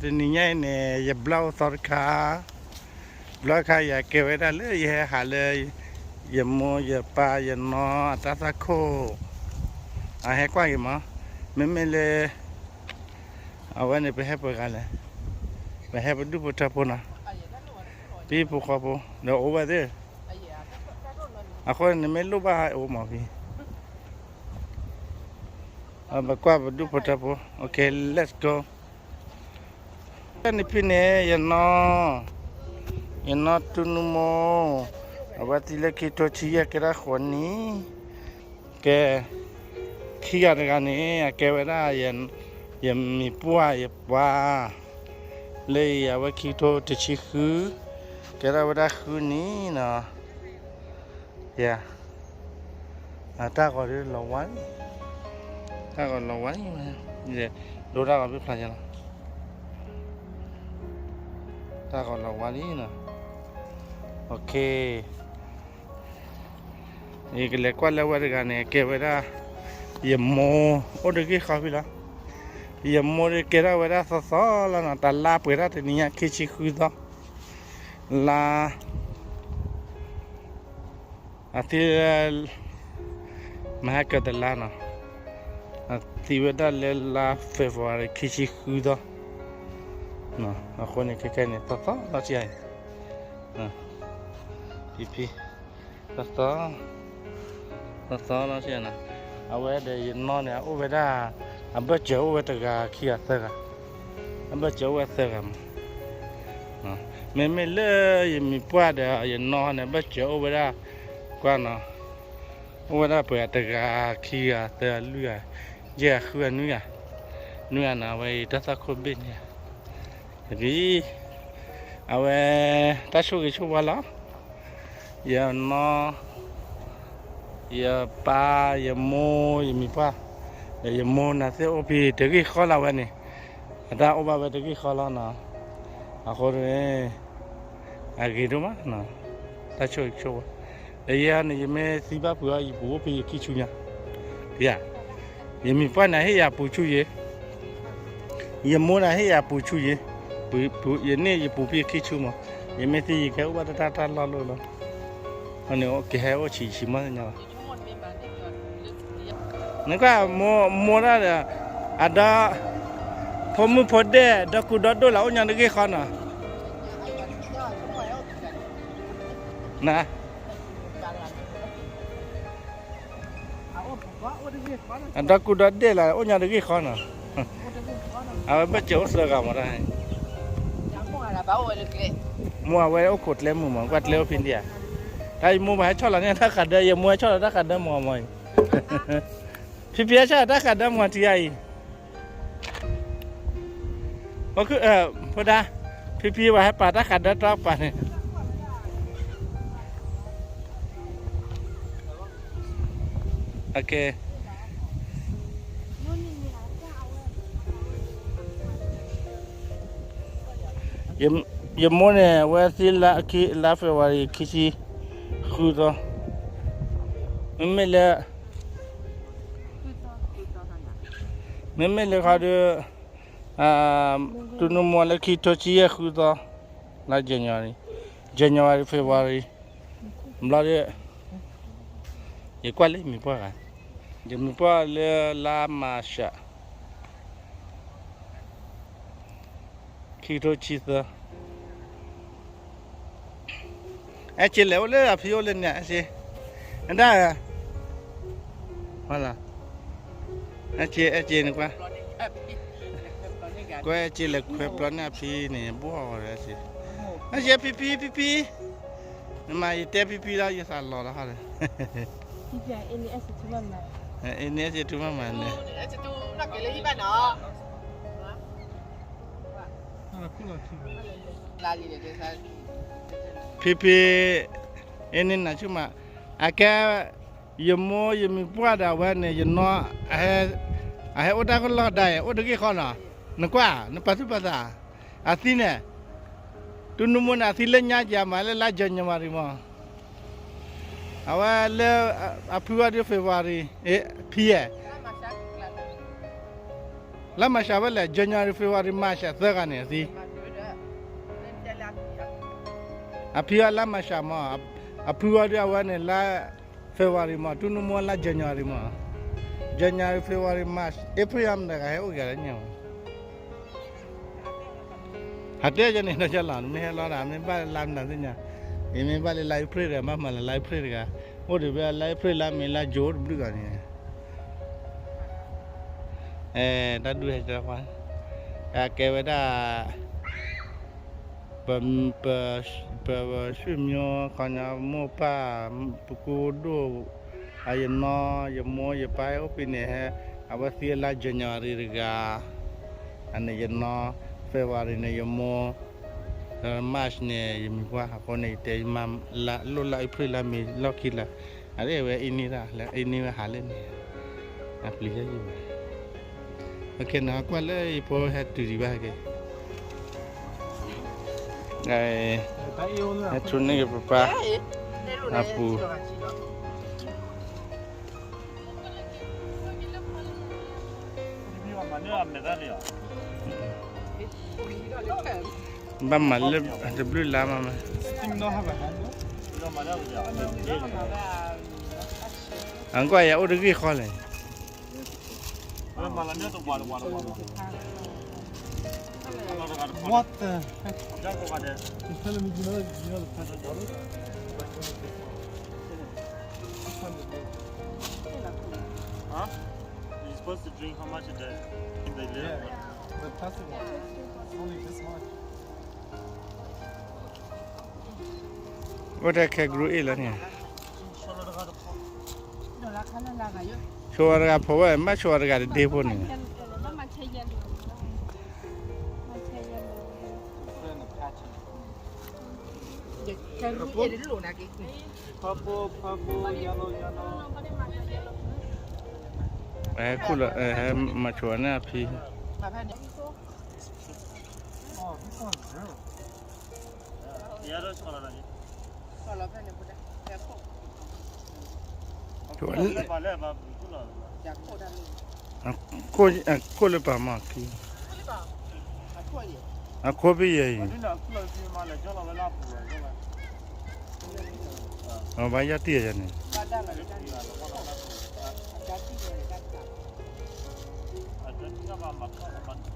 တနံၤညါအံၤန့ၣ် ယဘျီအိၣ်သီတခါ, ဘျီခါယကဲဝဲဒၣ်လၢယဟဲဟးလၢ ယမိၢ်ယပၢ်ယနီၢ်အတၢ်သွၣ်ခိၣ်, အဟဲကွၢ်က့ၤမး, မ့မ့ၢ်လၢ အဝဲန့ၣ်ပဟဲပှဲၤဂၤလဲၣ်, ပဟဲပဒူၣ်ဖိထၢဖိနီၤ, ပဟံၣ်ဖိဃီဖိ ဒီးအိၣ်ဝဲသ့ၣ်, အဃိန့ၣ်မ့ၢ်လိၣ်ဘၣ်ဟဲအိၣ်မးဖံ ပကွၢ်ပဒူၣ်ဖိထၢဖိ, OK, let's go. တနံၤဖဲန့ၣ် ယနီၢ်, ယနီၢ်တူၢ်နူမိၢ်, အဝဲသံလၢခံထိဆံယဲၢ်ကဲဒၣ်ဃိးနံၣ်, ကဲ, ခံဂၤတဂၤန့ၣ် အကဲဝဲဒၣ် ယမံၤပှၢ်ယပှၤ, လၢအံၤအဝဲခံထိတဆံဃု, ကဲဒၣ်ဝဲဒၣ်ဃုနံၣ်နီၤ, ယ တၢ်ဂီၤဒ်လီၤဝါလံ, တၢ်ဂီၤလီၤဝါလံ, ဒိတၢ်ဂီၤဘ့ၣ်ဖျါယလီၤ, တၢ်ဂီၤလီၤဝါလံနီၤ, OK. ယကလဲၤကွၢ်လၢဝဲတဂၤန့ၣ် ကဲဝဲဒၣ် ယမိၢ်အိၣ်တဂ့ၢ်ဃီဖဲလီၤ, ယမိၢ်ကဲဒၣ်ဝဲဒၣ်သီသီလီၤနီၤ, တလါပှဲၤဒၣ်တနံၤညါခံဆံဃုသီ, လါ အသံလၢ မဟါကတလါနီၤ, အသံဝဲဒၣ်လၢလါ February ခံဆံဃုသီ, အဃိန့ၣ်ခဲခဲန့ၣ် သီသီလီၤဆံးအံၤ, ဖံဖံ, သီသီ, သီသီလီၤဆံးနီၤ, အဝဲဒီးယနီၢ်န့ၣ် အအိၣ်ဝဲဒၣ်, အဘၢၣ်စၢၤအိၣ်ဝဲတဂၤခံဂၤသၢဂၤ, အဘၢၣ်စၢၤအိၣ်ဝဲသၢဂၤမး မ့မ့ၢ်လၢယမံၤပှၢ်ဒီးယနီၢ်န့ၣ် ဘၢၣ်စၢၤအိၣ်ဝဲဒၣ်, ကွၢ်နီၤ, အိၣ်ဝဲဒၣ်ပှဲၤတဂၤခံဂၤသၢဂၤလွံၢ်ဂၤ, ယဲၢ်ဂၤဃုဂၤနွံဂၤ, နွံဂၤနီၤ အဝဲအံၤတၢ်သွၣ်ခိၣ်ဘ့ၣ်န့ၣ်, အဝဲ, တၢ်ဆိၣ်ဂ့ၤဆိၣ်ဝါလီၤ, ယနီၢ် ယပၢ်, ယမိၢ်, ယမံၤပှၢ်, ဒီးယမိၢ်န့ၣ်သ့ၣ်အိၣ်ဖဲတဂ့ၢ်ဃီလၢအဝဲန့ၣ်, အတၢ်အိၣ်ဘၣ်ဝဲတဂ့ၢ်ဃီလီၤနီၤ, အဃိန့ၣ်, အဂ့ၤဒိၣ်မး, တၢ်ဆိၣ်ဂ့ၤဆိၣ်ဝါ, ဒီးယဲန့ၣ် ယမ့ၢ်သံဘၣ်ပှဲၤအီၤ ယပူၤအိၣ်ဖဲယခံဆူညါ, ယမံၤပှၢ်န့ၣ်ဟ့ၣ်ယၤပူၤဆူယဲ ယမိၢ်န့ၣ်ဟ့ၣ်ယၤပူၤဆူယဲ, ယန့ၢ်ယပူၤဖဲခံဆူမး, ယမ့ၢ်သံယကဟဲအိၣ်ဘၣ်တၢ်တၢ်လီၢ်လိၣ်လီၤ, န့ၣ်ကဟဲအိၣ်ဆံးဆံးမီၢ်သ့ၣ်ညါလီၤ, နကွၢ်မိၢ်ဒၣ်ဒီး, အဒီး, ဖိမုၣ်ဖိဒဲၣ် ဒီကူဒီဒိၣ်လၢအိၣ်ညီတဂ့ၢ်ဃီနီၤ, န အဒီကူဒီဒဲၣ်လၢအိၣ်ညီတဂ့ၢ်ဃီနီၤ, အဝဲဘၢၣ်စၢၤအိၣ်သၢဂၤမးတၢ်, မိၢ်အဝဲအိၣ်ခိးကျဲမုာ်မး ကွၢ်ကျဲအိၣ်ဖဲဒံဧါ, တၢ်ယမိၢ်ဘၣ်ဟဲဆီၣ်လီၤန့ၢ်တၢ်ဃးဒၢ ယမိၢ်ဟဲဆီၣ်လီၤတၢ်ဃးဒၢမးမးအံၤ, ဖံဖံဟဲဆီၣ်လီၤတၢ်ဃးဒၢမးထံအံၤ ဖိဒါ, ဖံဖံဝဲဟဲပာ်တၢ်ဃးဒၢတၢ်ပာ်န့ၣ်, ယမိၢ်န့ၣ် အဝဲသံလါခံ လါ February ခံဆံဃုသီ, မ့မ့ၢ်လၢ မ့မ့ၢ်လၢခီဒီး, တူၢ်နူမီၢ်လၢခံထိဆံယဲၢ်ဃုသီ, လါ January, January, February, ဘျီဒီး, ယကွၢ်လၢယမံၤပှၢ်ဂၤ, ယမံၤပှၢ်လၢလါ March ခံထိဆံသၢ အဲၣ်က့လဲၤအိၣ်လၢအဖံအိၣ်လၢန့ၣ် အဲၣ်က့, ဒၣ်, အဲၣ်က့ အဲၣ်က့န့ၣ်ကွၢ်, ကွၢ်အဲၣ်က့လဲၤခွဲပျီန့ၢ်အဖံန့ၣ် ဘှီအီၤဒီးအဲၣ်က့, အဲၣ်က့ ဖံဖံ ဖံဖံ, နမၤယတဲဖံဖံလီၤ ယသးလီၤလီၤဟီဒီး, အ့န့ၣ်အဲၣ်က့ထူမးမးန့ၣ် ဖံဖံ, အ့န့ၣ်နၤဆူၣ်မး, အကဲ, ယမိၢ်ယမံၤပှၢ်ဒီးအဝဲန့ၣ် ယနီၢ်, အဟဲအိၣ်တၢ်ကလီၢ်ဒါအံၤ အိၣ်တဂ့ၢ်ဃီနီၤ, နကွၢ် နပာ်သူၣ်ပာ်သး, အသံန့ၣ်, တူၢ်နူမူန့ၣ် အသံလၢညါကမးလၢလါ January မး, အဝဲလၢ, အဖုဝဲဒၣ် February, ဖံဧၢ လါ March ကျါန့ၣ် လါမၢ်ၡးဝဲလဲၣ် January February March အသၢဂၤန့ၣ်အသံ, အဖံအီၤလါမၢ်ၡးမး, အဖုအီၤဒုးအဝဲန့ၣ်လါ February မး, တူနူမိၢ်လါ January မး, January February March April အမတဂၤဟဲအိၣ်ဂၤလၢညါမး ဟးတဲယၤန့ၣ်ဒီးယလီၤ နမ့ၢ်ဟဲလီၤဒၣ် မ့ၢ်ဘၣ်လၢလါမနုၤသ့ၣ်ညါ, ယမ့ၢ်ဘၣ်လၢလါ April တဂၤ ဘၣ်မၤလၢလါ April တဂၤ, အိၣ်ဒံးဖဲလါ April လါ May လါ June တဘျုးဂၤန့ၣ်, အဲ တၢ်ဒုးဟဲတၢ်ခွါ, အကဲဝဲဒၣ် ပ ပ ပ ပ ဆွေမျိုး ခီညါ မိၢ်ပၢ် ပကူဒိၣ် အယနီၢ် ယမိၢ်ယပၢ်အိၣ်ဖဲန့ၣ်ဟဲ, အဝဲသံလါ January တဂၤ, အန့ၣ်ယနီၢ် February န့ၣ်ယမိၢ်, March န့ၣ် ယမံၤပှၢ်အဃိန့ၣ် ယတဲယမါ လိၣ်လါ April လါ May လီၢ်ခံလါ, အဝဲအံၤန့ၢ်တၢ်လၢအံၤန့ၢ်ဝဲဟးလၢန့ၣ်, အပျံၤယဲယမး Ok နကွၢ်လၢယဖိဟဲတုၤဒံးဘၣ်က့ၤ, ဟဲထူန့ၢ်က့ၤပပၢ် အပူၤ, ဘၣ်မၤလၢတဘျုးလါမးမး, အကွၢ်ယၤအိၣ်တဂ့ၢ်ဃီလဲၣ် What the heck? You're telling me you know, you know the price of water? Huh? You're supposed to drink how much a day? They live. Yeah, the plastic one. It's only this much. အိၣ်ထဲခဲကရူၢ်အ့ၣ်လီၤန့ၣ်, ဆိဝဲတဂၤဖိးဝဲ ဘၣ်ဆိဝဲတဂၤတဒ့ဖိန့ၣ်, ဟဲခူၣ်လီၤ ဟဲမၤဆိဝဲန့ၣ်အဖံ ခိၣ်လၢပှၤမၤခံ, အခိၣ်ဖဲယဲအံၤ, အဘၣ်ယၢ်တံၢ်ယၤန့ၣ်, တံၢ်လ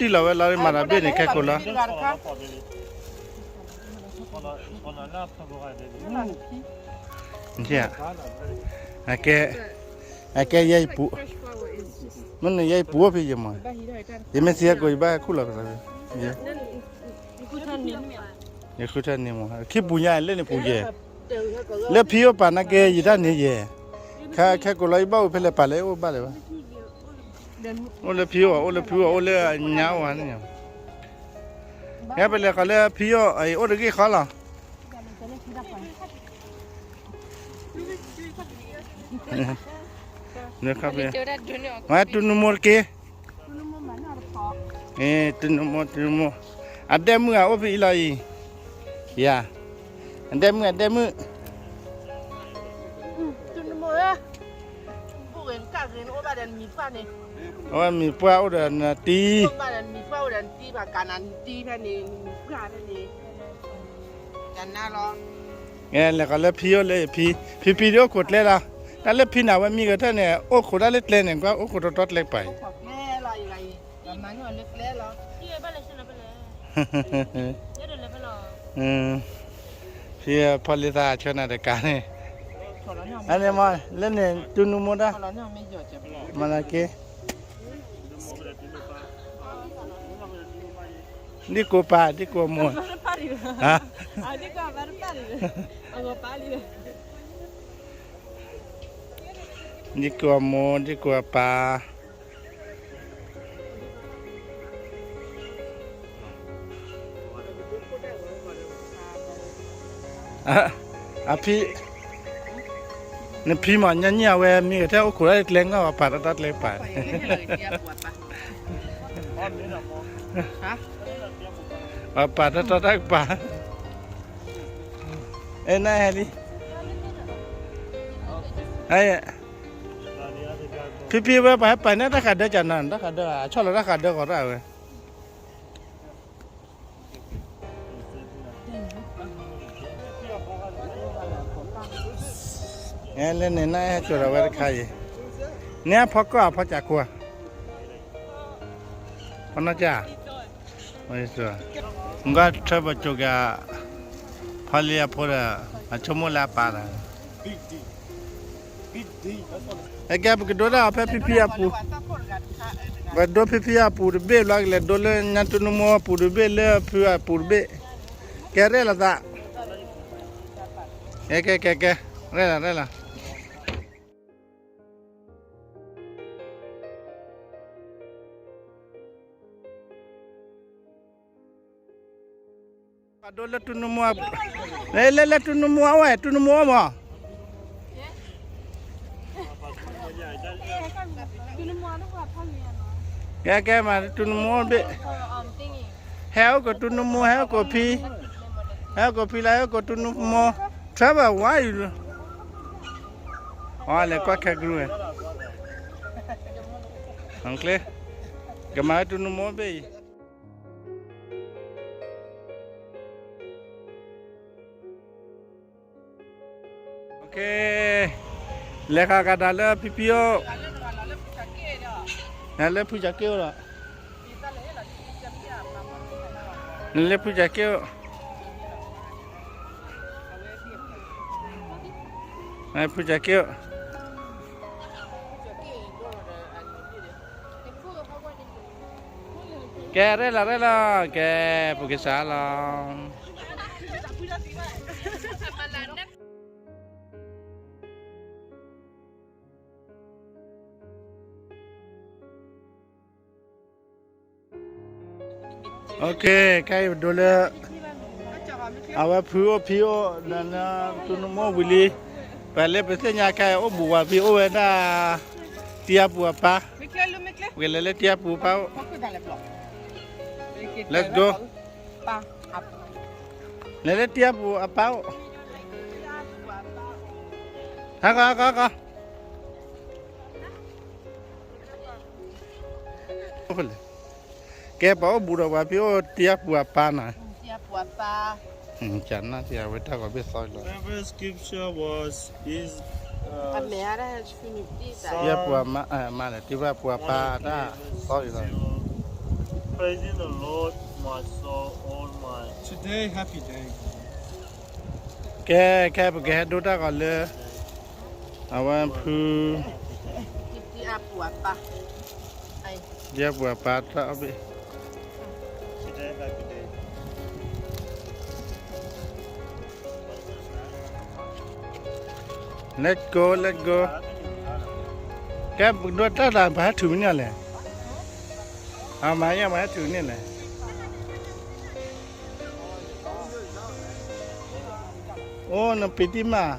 ီၤဝဲလီၤမၤတၢ်ဘ့ၣ်န့ၣ် ခဲကိာ်လီၤ အကဲ, အကဲယဲယပူၤ, မ့ၢ်န့ၣ်ယဲယပူၤအိၣ်ဖဲယဲမး, ယမ့ၢ်သံအကိာ် ယဘၣ်ဟဲခူၣ်လီၤကသး, ယဃုထၢန့ၣ်မး ခံပူၤညါလၢန့ၣ်ပူၤယဲ, လၢဖံအိၣ်ပာ်နာ်က့ ယတၢ်န့ၣ်ယဲ, ခဲခဲကိာ်လီၤ ယဘၣ်အိၣ်ဖဲလဲၣ်ပာ်လဲၣ် အိၣ်ဘၣ်လဲၣ်ဘၣ်, အိၣ်လၢဖံအိၣ် အိၣ်လၢဖံအိၣ် အိၣ်လၢညါအိၣ်ဝဲန့ၣ် ဟဲပလဲၤဃီၤလၢဖံအိၣ် အိၣ်တဂ့ၢ်ဃီလီၤ, မ့ၢ်တူနူမိၢ်တက့ၢ်, တူနူမိၢ် တူနူမိၢ်, အဒဲမုၣ်အအိၣ်ဖဲအံၤလီၤအံၤ, ယၤ, အဒဲမုၣ် အဒဲမုၣ် အဝဲမံၤပှၢ်အိၣ်ဒီးနတံၤ, လဲၤဃီၤလၢဖံအိၣ်လၢဖံ, ဖံဖံဒ်အိၣ်ခိးကျဲလီၤ, တၢ်လၢဖံန့ၣ် အဝဲမံကထၢၣ်န့ၣ် အိၣ်ခိးတၢ်လၢကျဲန့ၣ် ကွၢ်အိၣ်ခိးတီတီကျဲကပၤအံၤ ဖံဖံဖီလံသးဆၢနၤတကးန့ၣ်, အန့ၣ်မး လၢန့ၣ် တူနူမိၢ်တၢ်, မၤလၢက့ၤ, ဒ်ကိးပၤ ဒ်ကိးမိၢ်, ဒ်ကိးမိၢ် ဒ်ကိးပၤ အဖံ, နဖံမး ညါညါအဝဲမံကထၢၣ်အိၣ်ခိးတၢ်လၢကျဲ ငါပာ်တီတီကျဲကပၤ, ပာ်တီတီတၢ်ကပၤ, အဲ နဟဲလံ, အဲ ဖံဖံဝဲပှၤဟဲပာ်န့ၢ်တၢ်ဃးဒၢကနၤ တၢ်ဃးဒၢ အဆီၣ်လီၤတၢ်ဃးဒၢဃီတၢ်ဝဲ လၢန့ၣ်နဟဲစိာ်ဒီးဝဲတခါအံၤ, န့ၣ်အဖီကီၢ်အဖီစးခိၣ်ဧါ, ဖီနီၢ်ကၢ်, မ့ၢ်ထၢဘၣ်ကၠိက့ၤ, ဖီလံအဖိဒီး, အဆိကမိၣ်လၢအပၢ်ဒီး အကဲ ပကဒိတၢ်အီၤဖဲဖံဖံအပူၤ, ပဒိဖံဖံအပူၤတဘ့ၣ်ဘျီကလဲၤဒိလၢညါ တူနူမိၢ်အပူၤတဘ့ၣ် လၢဖုအပူၤတဘ့ၣ်, ကဲရဲၣ်လီၤသး, ကဲကဲကဲကဲ, ရဲၣ်လီၤရဲၣ်လီၤ. ပဒိလၢတူနူမိၢ်, လၢလၢတူနူမိၢ်အအိၣ်ဝဲ တူနူမိၢ်အိၣ်မး, ကဲကဲမး တူနူမိၢ်အိၣ်ဘ့ၣ်, ဟဲအိၣ်ကိးတူနူမိၢ် ဟဲအိၣ်ကိးဖံ, ဟဲအိၣ်ကိးဖံလၢ ဟဲအိၣ်ကိးတူနူမိၢ်, ထၢဘၣ်ဝါအံၤ, အလဲၤကွၢ်ခဲကရူၢ်ဝဲ, အကျဲ, ကမၤဝဲတူနူမိၢ်ဘ့ၣ်အံၤ. Okay, လဲၤဃာ်ကဒါလၢဖံဖံအိၣ်, လၢဖုကၠးက့ၣ်အိၣ်ဒီး, လၢဖုကၠးက့ၣ်အိၣ်, ဖုကၠးက့ၣ်အိၣ်. ကဲရဲၣ်လီၤရဲၣ်လီၤ, ကဲ, ပကစးလီၤ. Okay, ခဲအံၤပဒိလၢ အဝဲဖုအိၣ်ဖံအိၣ် လၢတူနူမိၢ်ဝံၤလံ, ပှၤလၢပသ့ၣ်ညါခဲအံၤအိၣ်ဘူးဝဲဖံအိၣ်ဝဲဒၣ် တံၤအပူၤအပၢ်, ပကလဲၤလၢတံၤအပူၤအပၢ်အိၣ်, let's go, လဲၤလၢတံၤအပူၤအပၢ်အိၣ်, ဟါကီဟါကီဟါကီ ကဲ ပှၤအိၣ်ဘူးဒီးပှၤဖံအိၣ်တံၤအပူၤအပၢ်နီၤ, ကနၣ်တံၤအဝဲတၢ်ဂီၤဘ့ၣ်သီအံၤလီၤ. Favorite scripture was is, uh, တံၤအပူၤအမါ, မါလဲၣ်, တံၤအပူၤအပၢ်တၢ်သီအံၤလီၤ. Praising the Lord, my soul, all my. Today, happy day. ကဲ, ခဲပကဟဲဒိတၢ်ဂီၤလၢ အဝဲဖု တံၤအပူၤအပၢ်, တံၤအပူၤအပၢ်တၢ်အီၣ်ဘ့ၣ်. Let's go, let's go. ကဲ ပကဒိတၢ်တၢ် ပဟဲထုးမနုၤလဲၣ်. အမၤယဲ ပဟဲထုးန့ၣ်လဲၣ်. အိၣ် နပ့ၤတံၢ်မး.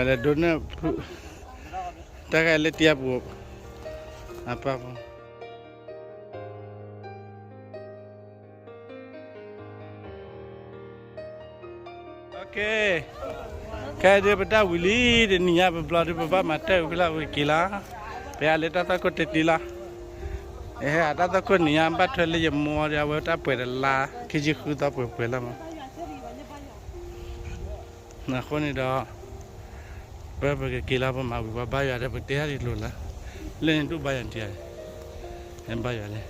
လဲၤဒိန့ၣ် တၢ်ဂၤလၢတံၤအပူၤ အပၢ်ဖိ. Okay, ခဲဒုးပတၢ်ဝံၤလံ တနံၤညါပဘျီဒုး ပဘၣ်မၤတၢ်အုးဖဲလၢဝံၤက့ၤလီၤ. ပဟဲလၢတၢ်သီခိၣ်တ့တ့လီၤ. ဟဲဟးတၢ်သီခိၣ်နံၤညါ ဘၣ်ထွဲလၢယမိၢ်ဒီး အဝဲတၢ်ပှဲၤတလါ ခံဆံဃုသီပှဲၤပှဲၤလီၤမး. အဃိန့ၣ်ဒီး ပပကက့ၤလီၤ ပမၤဝံၤပှၤဘါယွၤဒီး ပတဲတၢ်ဒ်လိာ်လၢ လၢန့ၣ်ဒိၣ်ဘါယွၤတံၤ, ဟဲဘါယွၤလဲၣ်.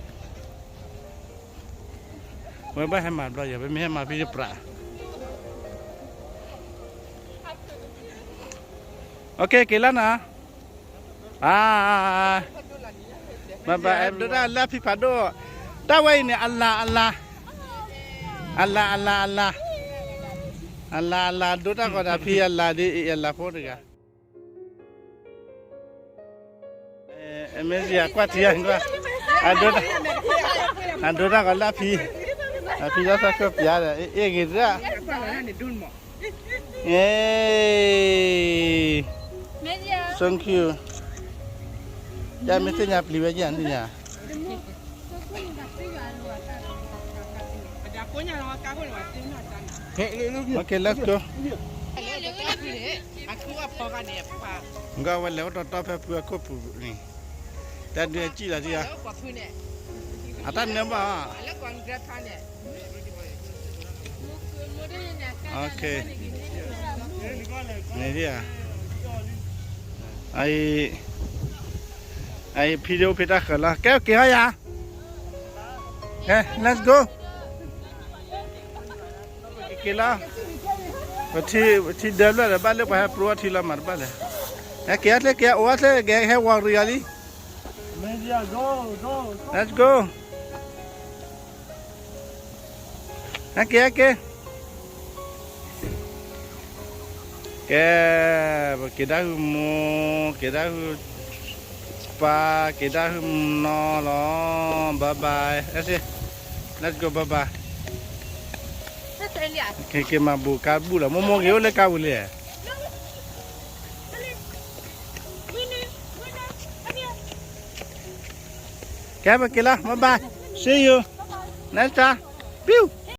ဝဲဘၣ်ဟဲမၤဘျီယၤ ပမ့ၢ်ဟဲမၤဖဲယပြး. Okay, က့ၤလီၤနၤ. ဘၣ်ဘၣ် အဲၣ်ဒိးတၢ်လၢအဖံဖးဒိၣ်, တၢ်ဝဲအံၤန့ၣ် အလၤအလၤ, အလၤအလၤအလၤ, အလၤအလၤ ဒိတၢ်ဂီၤဒီးအဖံအလၤဒ်အံၤ အလၤဖိတဂၤ. မ့ၢ်ယၤကွၢ်ထံအံၤ, အဒိတၢ်ဂီၤလၢအဖံ, အဖံလၢသးကပျးဒီး အ့ၣ်ဂ့ၤဒၣ်. Thank you. ယမ့ၢ်သ့ၣ်ညါပျံၤဝဲယၤန့ၣ်ညါ. Okay, let's go. ကဝဲလဲၤအိၣ်တီတီဖဲပှၤခိၣ်ပူၤန့ၣ်, တၢ်ဒုးအစံၣ်လီၤဒံးဧါ, အတၢ်နၢဘၣ်ဧါ. Okay, န့ၣ်ဒံးဧါ, အအံၤ ဖံဒိၣ်ဖံတၢ်ဃၢၤလီၤ, ကဲက့ၤဟီယၤ, ကဲ let's go. က့ၤလီၤ, ပထံဒၢဘျၢၣ်ဒီး ဘၣ်လၢပှၤဟဲပြိအထံလီၤမးတဘၣ်လဲၣ်, ဟဲက့ၤအချ့ က့ၤအိၣ်အချ့ ကဟဲဝီၤရံအီၤလံ, let's go. ဟဲက့ၤ ဟဲက့ၤ, ကဲ, ပက့ၤဒၣ်ဟုမိၢ်, က့ၤဒၣ်ဟုပၢ်, က့ၤဒၣ်ဟုနီၢ်လီၤ, bye bye, let's go, bye bye. က့ၤမၤဘူးကါဘူးလီၤ, မိၢ်မိၢ်က့ၤအိၣ်လၢကါပူၤလံ. ကဲ ပက့ၤလီၤ, bye bye, see you next time, pew.